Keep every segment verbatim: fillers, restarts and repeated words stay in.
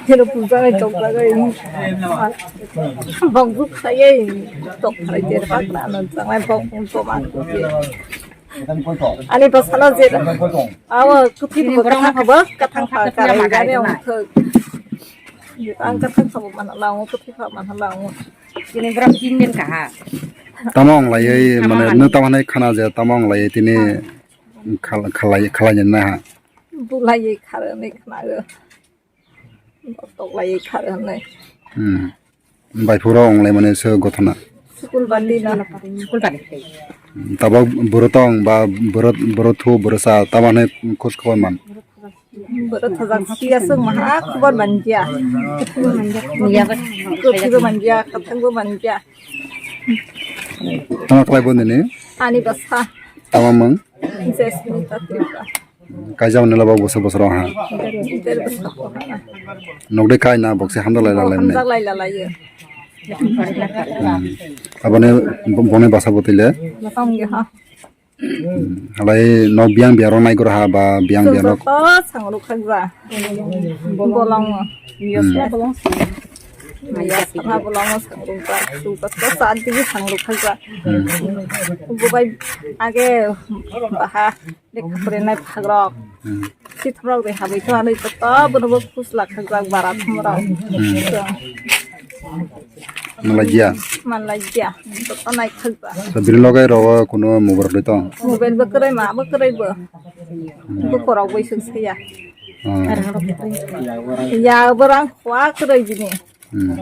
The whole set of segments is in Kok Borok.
Hero puja nai tong jaga ini. Bang buk saya ini. Tok khalai jer pak na non jangai bok pun to mang ko je. Ani basa no jer. Awa kupi ko kathang haba kathang pa karai gane ong thok. Ang kathang haba mana lang kupi pa mana lang. Ini berapa pingin kah? Tamo ong lai mane no tamo nai khana je tamo ong lai tini. Khal-, khalai, khalai nai ha. Bulai khare nai khnago. Tok lai khare nai. Hmm. Bai phuro ong lai mane se gothona. School bandi na. School bandi. Hmm, tabok boro tong ba boro, boro thu boro sa tamo nai khos khobor man. Boro thajak sia sung maha khobor manjia. Kopi bo manjia, kathang bo manjia. Tamo khlai bo nini? Ani basa. Tamo mang? Jesmita Tripura. Kaijak nila bok bosor bosor ha. Ter basa. Nokde kai na bokse hamda lai lai ne. Hamda lai lai ye. Hmm. Abone bo-, bone basa botile. Basa ongge ha. Hmm. Halai nok biang biang rok nai gora ha ba biang biang rok. Joto sangruk khakja. Bolong. Hmm. Iya, sama bolong sangrung ta, suka to saat digi sangrung khakja. Hmm. Bukai age baha lekha pore nai phagrok. Hmm. Sithrok de habai to anoi to to bono bo khus lak khakja bara thumrok. Hmm. Malajia. Malajia. To to nai khakja. Sa biri logai ro kuno mobile de tong. Mobile bo krai ma bo krai bo. Hmm. Bo korok bai sung saya. Hmm. Ya borang khwa krai bini. Hmm.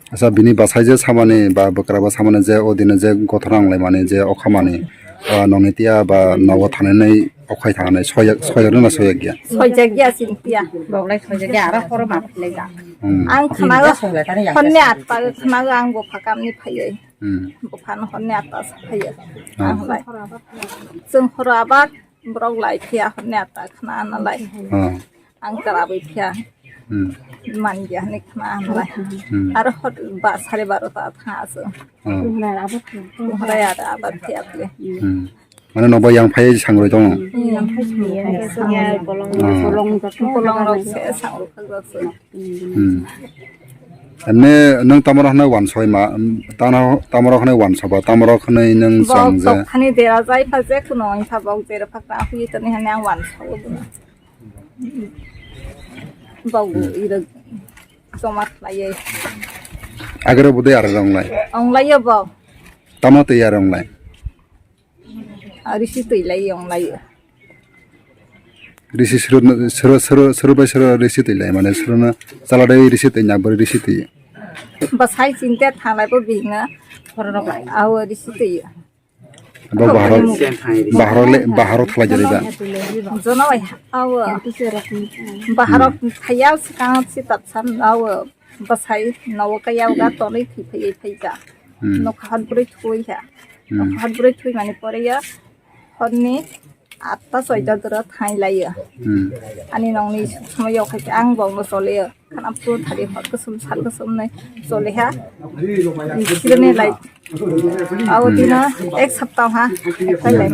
Asa bini bwsai je samani ba bwkrabo samani je o dino je gothona wnglaimani je o khamani, ah, nongni tiya ba nogo thanani okhai thanani soyak, soyak rwna soyak ya. Soyak ya sing tiya. Boglai soyak ya aro horo ma philai ja. Hmm. Ang khnago honni atta khnago ang bopha kamni phaiwi. Hmm. Bophano honni atta phaiwi. Hmm. Ang lai. Chwng horo abar borok lai phiya honni atta khna na lai. Hmm. Ang kwrawi phiya. Hmm. Manya hinwi khna hamlai. Hmm. Aro hot ba sare baro ta tha aswk. Hmm. Hwnwi aro abar phiya ble. Hmm. Mane nobo yang phai sangroi tongo. Hmm. Bolong rok se sangroi khajak se. Hmm. Emne nwng tamo rok hwnwi wansoi ma, tamo rok hwnwi wansoba, tamo rok hwnwi nwng chwng je. Bok tok thani dera jai pha je kuno wngkha bok dera pha kra hui toni hwnwi ang wansobo. Bau ira joma khlaiwi. Agaro budai ara wnglai. Wnglaiyo bau. Tamo tei ara wnglai. Ari si tei lai wnglaiyo. Risi suru, suru, suru, suru bai suru risi tei lai mane suru na chala dai risi tei na bari risi tei. Bwsai chinte thalai bo bini. Awo risi tei. Bo baharo, baharo le, baharo thalai jari ba. Jono bai awo. Baharo thaya swkang si tapsan awo bwsai nogo kaya ga tonwi thwi phai phai ja. Hmm. Nokha hot bwrwi thwi ha. Hmm. Nokha hot bwrwi thwi mani pore ya horni atta soita dora thai laiya. Hmm. Ani nongni somoyo khai ang bongno soleya. Khana phu thari hor kusum sal kusum nai soleha. Kirene lai. Awo dina ek sapta ha. Ek lai.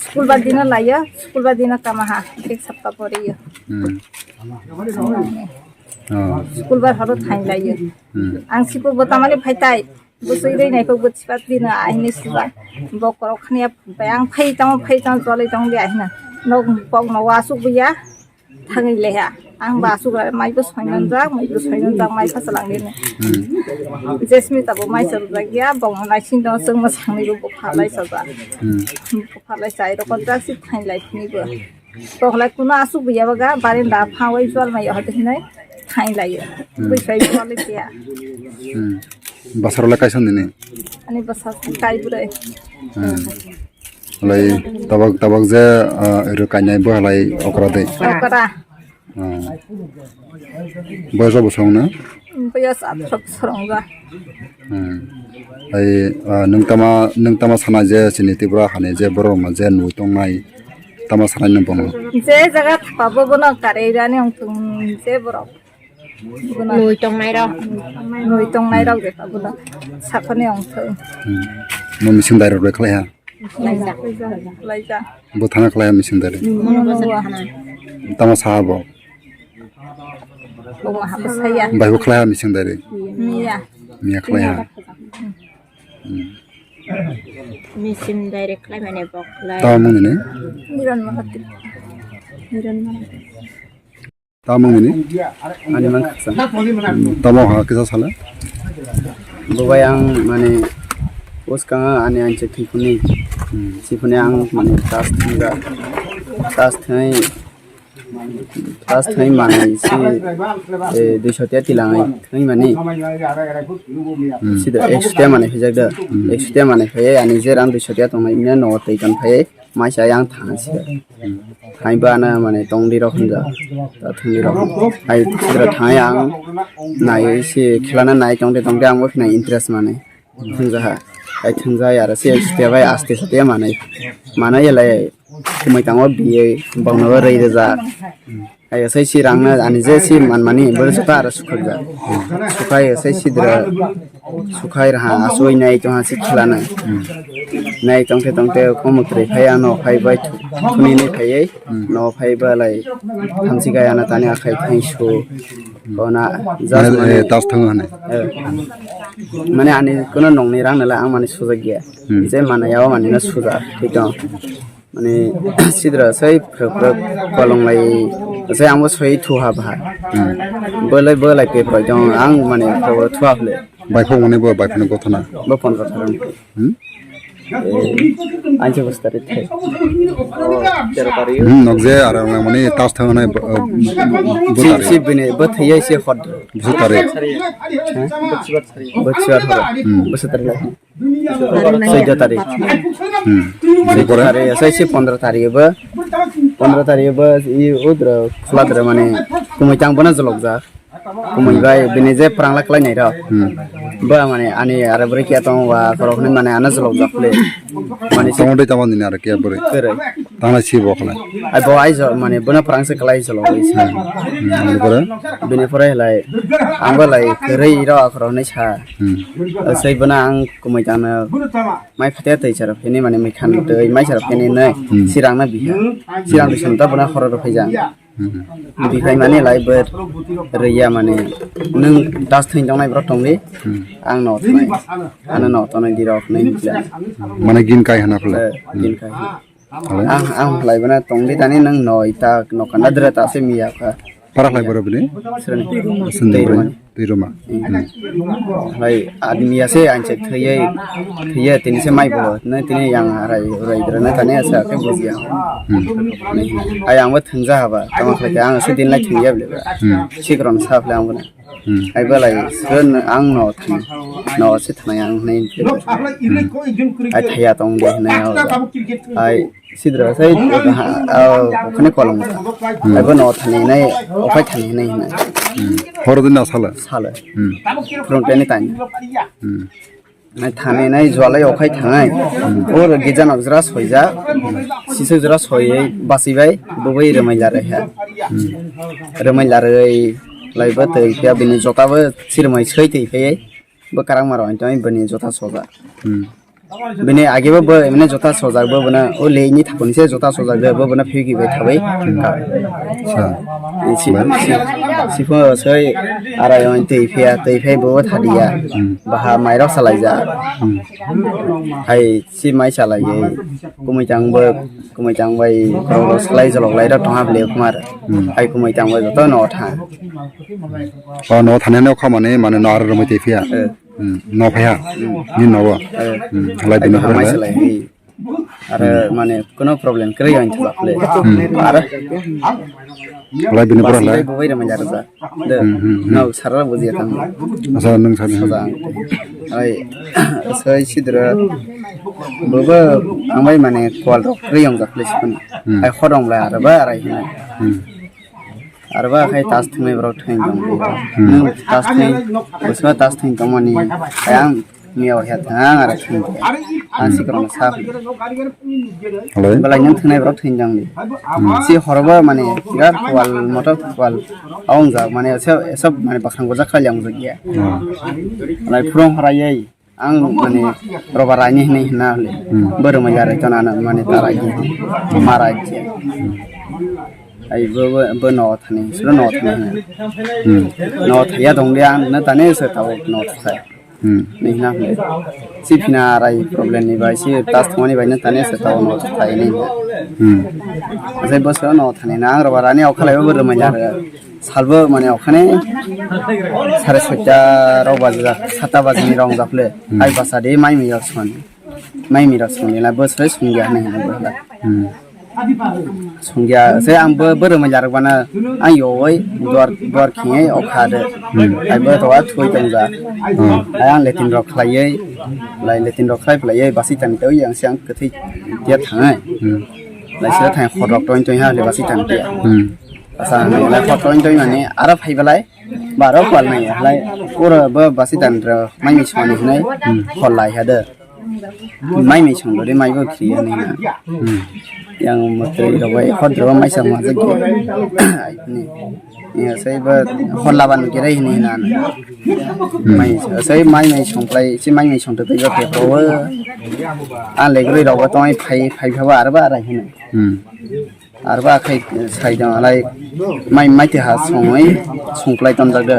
School ba dina laiya. School ba dina kama ha. Ek sapta pore ya. Hmm. Oh. School ba horo thai laiya. Hmm. Ang sipo bo tamani phaitai. Bwswi rwi naikhe bwswi pat dino aini sibak. Bokrok khaniya bai ang phai tamo phai tamo choli tong di ahina. Nok bok no wasuk buya thangwi leha. Ang ba asuk rai mai bo soinonjak mai bo soinonjak mai phasalang dini. Hmm. Jesmita bo mai chorjak ya bok no naising tong chwng no sangni bo bupha lai chajak. Hmm. Bupha lai chai rokon jak si thain lai phini bo. Toklai kuno asuk buya baga barinda phangwi jol mai hode hinai thai lai. Hmm. Bui sai jol le tiya. Hmm. Basaro le kaisa nini? Ani basa kai bwrwi. Hmm. Lai tabak tabak je, ah, ero kainai bo halai okra dei. Okra. Hmm. Boyos bo song na? Bwya sa thok sorong ja. Hmm. Ai, ah, nung tama, nung tama sana je chini Tripura hani je borok ma je nui tongnai tama sanai nung bono. Je jaga thapa bo bono kare rani ong tung je borok. Bono Nui tongnai rok. Nui tongnai rok je bono sakani ong thung. Hmm. Mo mising dai rok khlai ha. Laija. Laija. Bo thana khlai ha mising dai. Mono nuwa. Tama saha bo. Bo ma habo saya. Bai bo khlai ha mising dai. Miya. Miya khlai ha. Hmm. Misin direct khlai mane bok khlai. Tama mung ni? Niran Mahathir. Niran Mahathir. Tama mung ni? Ani mang khasa. Hmm, tama ha kisa sala? Bo bai ang mane uskang ani ang chekhi kuni. Hmm. Sifuni ang mane tas thinga. Tas thai First thai manai si, eh, duiso tiya tilangai thai mani. Hmm. Sida ekso tiya manai phai jak da. Hmm. Ekso tiya manai phai ani je rang duiso tiya tongnai ina no tei kan phai mai sa yang thang si. Hmm. Thai ba na mane tong di rok hwnja. Ta thang di rok. Ai sida thang yang nai si khela na nai tong de tong de ang bo phina interest manai. Thwnjaha. Ai thwnjai aro se step bai aste aste manai. Manai elai kumai tango biye bongno rei reja. Ai sai si rangna ani je si manmani bo joto aro sukhajak. Sukhai sai sidra sukhai raha asoi nai tongha si khwlana. Nai tongte tongte komo tre khai ano khai bai thuni ni khai no khai balai thamsi khai ana tani akhai thai su. Kona, just mane, eh, tas thang hane. Eh. Mane ani kono nongni rang nala ang mane sujak ya. Hmm. Je mane yawa mane na suja, thik dong. Mane sidra sai phrok phrok kolong lai, sai ang bo soi thu ha bha. Hmm. Bolai bolai pe phrok dong ang mane phrok thu ha le. Bai phok mane bo bai phone ko thana. Bo phone ko thana. Hmm? Eh, anche bus tarik thai. Hmm, nok je arang lang mani tas thang nai, eh, bu Si, tarik. Si bini, bu thai si hot. Bus tarik. Hah? Bus tarik. Hmm. Bus tarik lai. Soido tarik. Hmm. Bini pore? Tarik, sai si pondro tarik bu. Pondro tarik bu, i udra, khula dra mani, kumui tang bana jolok ja. Kumui bai bini je phrang laklai nai rok. Hmm. Ba mane ani aro bwrwi kiya tong wa khorok hwnwi mane ano jolok jak le. Mane si Tamo dei tamo nini aro kiya bwrwi. Kwrwi. Tangla si bo khlai. Ai bo ai jo mane bono phrang se klai jolok wi sa. Hmm, ani pore? Bini pore lai ang bo lai kwrwi ro khorok hwnwi sa. Hmm. Sai bono ang kumui tangno mai phate tei sarap hwnwi mane mai khan tei mai sarap hwnwi nai. Hmm. Sirang na biha. Sirang bising ta bono khorok rw phai jang. Hmm. Biphai mani lai bo rwya mani nwng das thwng tongnai borok tongdi. Hmm. Ang no thanai. Ano no tongnai di rok nai hwnkhe. Mane gin kai hana phle. Eh, gin kai. Phle? Ang, ang lai bana tongdi tani nwng no ita no kana dra ta se miya kha. Para lai borok bini? Sren. Sren. Tei ruma. Tei ruma. Hmm. Lai admi ase ang che theye, theye tini se mai bo, na tini yang arai, arai dra na tani asa ke bujiya. Hmm. Ai ang bo thangja haba, tama khlai ang se din lai thangya bele. Hmm. Sikron sa phle ang bo na. Hmm. Ai bo lai sren ang no thang, no se thang yang nai. Hmm. Ai thaya tong de na. Ai Sidra sai, ah, okhane kolom. Hmm. Abo no thani nai, okhai thani nai hwnwi. Hmm. Horo din na sala? Sala. Hmm. From teni tani. Hmm. Nai thani nai jwalai okhai thangai. Hmm. Or gija nok jra soija. Sisuk jra soi basi bai, bo bai rwmai larai ha. Hmm. Rwmai larai lai bo tei kya bini jota bo sirmai soi tei khe. Bo karang maro ani bini jota soja. Hmm. Bini age bo, bo, mane jota sojak bo, bo na, o lei ni thapung se jota sojak bo, bo na phiki bai thabai. Sa. Si, si, si pho soi arai on tei phia, tei phai bo thadiya. Hmm. Baha mairok salaija. Hmm. Hai si mai salai, kumui tang bo, kumui tang bai, salai jolok lai rok tongha bele kumar. Hmm. Hai kumui tang bai joto no tha. O no thani no khamani mane no aro romoi tei phia. Eh. Hmm. No phaiha. Hmm. Ni no bo. Eh. Hmm. Halai bini Hai pore mai halai. Salai, eh. Aro mane kono problem kwrwi ang thla khle. Hmm. Aro Halai bini pore basi halai. Bai bubai rama jar ja. De. Hmm, hmm, hmm. No sara bujiya tang. Asa nung sani. Soja ang. Ai sai sidra. Bobo ang bai mane kwal rok kwrwi ang jak khle sipun. Hmm. Ai khodong la aro ba arai hina. Hmm. Arba khai tas thwngnai borok thwng tong. Hmm. Nwng tas thwng, bwsba tas thwng tongmani, kaya ang miya o he thang ang ara thwng. Ang sikrokno sa. Hello? Belai nwng thwngnai borok thwng tong di. Hmm. Si horba mane birat wal, motor wal, aung jak mane ese, ese mane bakhang gojak khai ang jak ya. Hmm. Lai phurung horai. Ang mane roba raini hinwi hina hole. Hmm. Bo rwmai yarai to nana mane tarai di. Marai di. Ai bo, bo, bo no thani, suro no thani hina. Hmm. No thaya dong de ang na tane se tao no thai. Hmm. Ni hina hole. Si phina rai problem ni bai, si tas thani bai na tane se tao no thai ni. Hmm. Sai bo suro no thani na ang roba rani okhalai bo rwmai yarai. Salbo mane okhane sare soita rok bajajak, sata bajani rok wngjak le. Hmm. Ai basa de mai mi rok song. Mai mi rok song la bo sare songya hinwi hino bo la. Hmm. Songya se ang bo boro mai jarok bana ang yowoi duar duar khingoi okha de. Hmm. Ai bo to a thui tongja. Hmm. Ai ang letin rok khlaioi, lai letin rok khlai khlaioi basi tani tei ang se ang kwthwi tia thangai. Hmm. Lai se thang khorok toin toin ha le basi tani tia. Hmm. Asa nai lai khorok toin toin mani aro phai belai. Baro kwal nai lai. Pura bo basi tani ro mai mi song ni nai. Hmm. Khol lai ha de. Mai mi song do de mai bo khri ya nai na. Hmm. Yang mo tre ro bai khor ro mai sa ma je. Ai ni. Ya sai ba khol la ban ge rai ni na. Hmm. Mai sai mai mai song plai si mai mai song to de yo ke ko. An le gri ro ba to ai phai phai ba ar ba rai hin. Hmm. Arba khai sai dong lai mai mai te ha songoi songplai ton jak de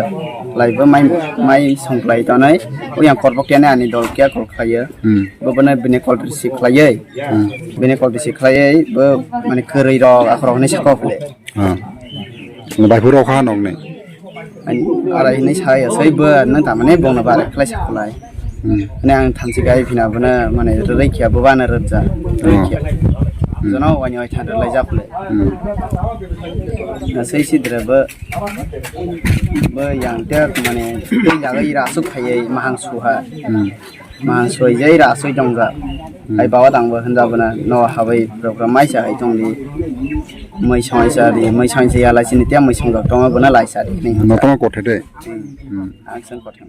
lai bo mai mai songplai tonai. Oyang korbok kene ani dol kya kol khlaiyo. Hmm. Bo bone bini kol receive khlaioi. Hmm. Bini kol receive khlaioi bo mane kwrwi rok akhorok hinwi saka phile. Ah. Bai phuru rok ha nok ne. Arai hinwi sai, sai bo nang tamani bongno bare khlai sa khlai. Hmm. Ani ang thamchi gai phina bono mane rwrwi khiya bo bana rwja. Rwrwi khiya. Hmm. Jono wani oi thang rwlai jak le. Hmm. Na sai si dre bo, bo yang te mane tei jaga ira asuk khaiye mahang suha. Hmm. Mahang soi jai ra soi tong ja. Hmm. Ai bawa tang bo hwnja bono no habai program mai sa hai tong di. Mai soi sa di, mai soi sa ya lai sini te mai song tong bono lai sa di. No tong kothe de. Hmm. Hmm. Ang sang kothe.